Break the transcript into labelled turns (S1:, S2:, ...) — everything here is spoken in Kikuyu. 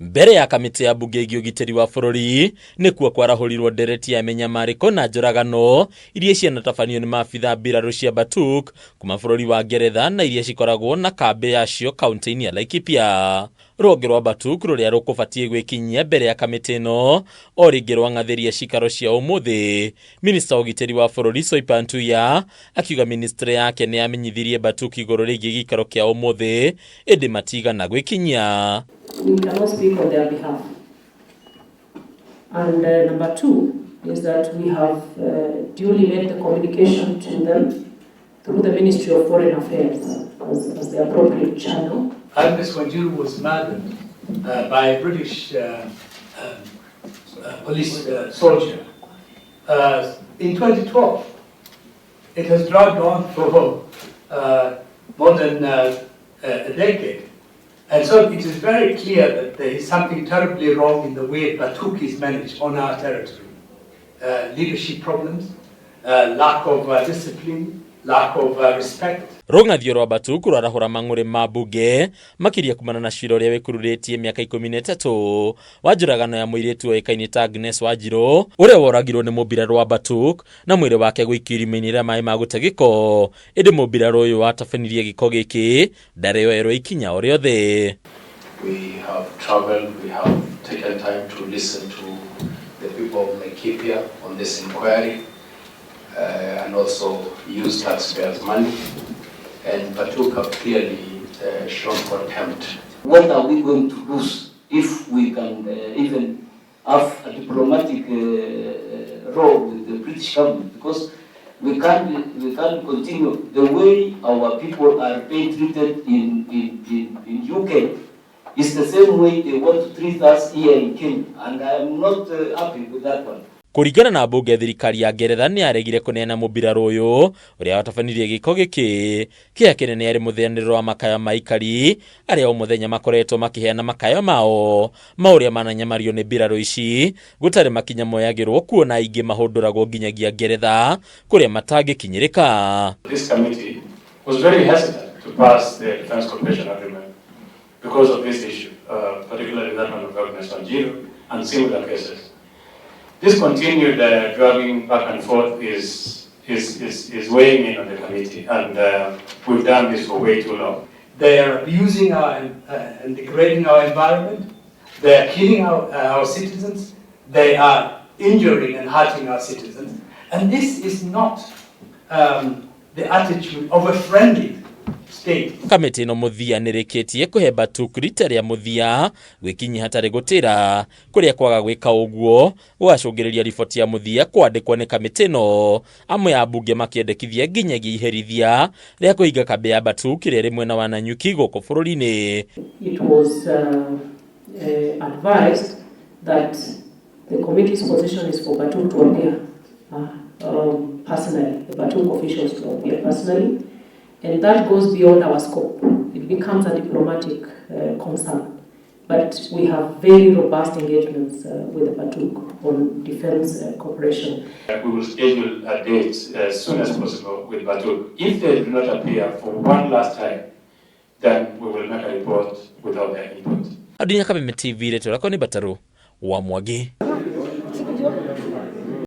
S1: Mbere ya kamĩtĩ ya mbunge ĩgiĩ ũgitĩri wa bũrũri nĩkuo kwarahũrirwo ndereti ya mĩnyamarĩko na njũragano iria cianatabanio nĩ maabitha mbirarũ cia Batuk kuma bũrũri wa Ngeretha na iria cikoragwo na kambĩ yacio kaunti-inĩ ya Laikipia. Rũhonge rwa Batuk rũrĩa rũkũbatiĩ gwĩkinyia mbere ya kamĩtĩ ĩno o rĩngĩ rwang'athĩria cikaro cia ũmũthĩ. Minista wa ũgitĩri wa bũrũri Soipan Tuya akiuga ministry yake nĩ yamenyithirie Batuk igũrũ rĩgiĩ gĩikaro kĩa ũmũthĩ ĩndĩ matigana gwĩkinyia.
S2: We cannot speak on their behalf. And number two is that we have duly made the communication to them through the Ministry of Foreign Affairs as the appropriate channel.
S3: Agnes Wanjiru was murdered by a British police soldier in 2012. It has dragged on for more than a decade. And so it is very clear that there is something terribly wrong in the way Batuk is managed on our territory. Leadership problems, lack of discipline, lack of respect.
S1: Rũng'athio rwa Batuk rwarahũra mang'ũrĩ ma mbunge makĩria kumana na cira ũrĩa wĩkururĩtie mĩaka 13 wa njũragano ya mũirĩtu ũĩkaine ta Agnes Wanjiru ũrĩa woragirwo nĩ mũmbirarũ wa Batuk na mwĩrĩ wake gũikio irima-inĩ rĩa maĩ ma gũte gĩko, ĩndĩ mũmbirarũ ũyũ watabanirie gĩko gĩkĩ ndarĩ oerwo ikinya o rĩothe.
S4: We have traveled, we have taken time to listen to the people of Laikipia on this inquiry and also use taxpayers' money. And Batuk have clearly shown contempt.
S5: What are we going to lose if we can even have a diplomatic role with the British government? Because we can't continue the way our people are being treated in UK is the same way they want to treat us here in Kenya, and I am not happy with that one.
S1: Kũringana na mbunge, thirikari ya Ngeretha nĩ yaregire kũneana mũmbirarũ ũyũ ũrĩa watabanirie gĩko gĩkĩ. Kĩeha kĩnene arĩ mũtheanĩrĩro wa makaya ma aikari arĩa o mũthenya makoretwo makĩheana makayo mao ma ũrĩa mananyamario nĩ mbirarũ ici gũtarĩ makinya moyagĩrwo, kuona aingĩ mahũndũragwo nginyagia Ngeretha kũrĩa matangĩkinyĩrĩka.
S6: This committee was very hesitant to pass the Defense Cooperation Agreement because of this issue, particularly that one of Agnes Wanjiru and similar cases. This continued dragging back and forth is weighing in on the committee, and we've done this for way too long.
S3: They are abusing our, and degrading our environment. They are killing our citizens. They are injuring and hurting our citizens. And this is not the attitude of a friendly state.
S1: Kamĩtĩ ĩno mũthia nĩrĩkĩtie kũhe Batuk rita rĩa mũthia gwĩkinyia hatarĩ gũtĩra, kũrĩa kwaga gwĩka ũguo gũgacũngĩrĩria riboti ya mũthia kwandĩkwo nĩ kamĩtĩ ĩno, amwe a mbunge makĩendekithia nginyagia iherithia rĩa kũhinga kambĩ ya Batuk ĩrĩa ĩrĩ mwena wa Nanyuki gũkũ bũrũri-inĩ.
S2: It was advised that the committee's position is for Batuk to appear personally, the Batuk officials to appear personally, and that goes beyond our scope. It becomes a diplomatic concern. But we have very robust engagements with the Batuk on defense cooperation.
S6: We will schedule a date as soon as possible with Batuk. If they do not appear for one last time, then we will make a report without their input.
S1: Adunya Kameme TV, rĩtwa rĩakwa nĩ Batarũ wa Mwangi.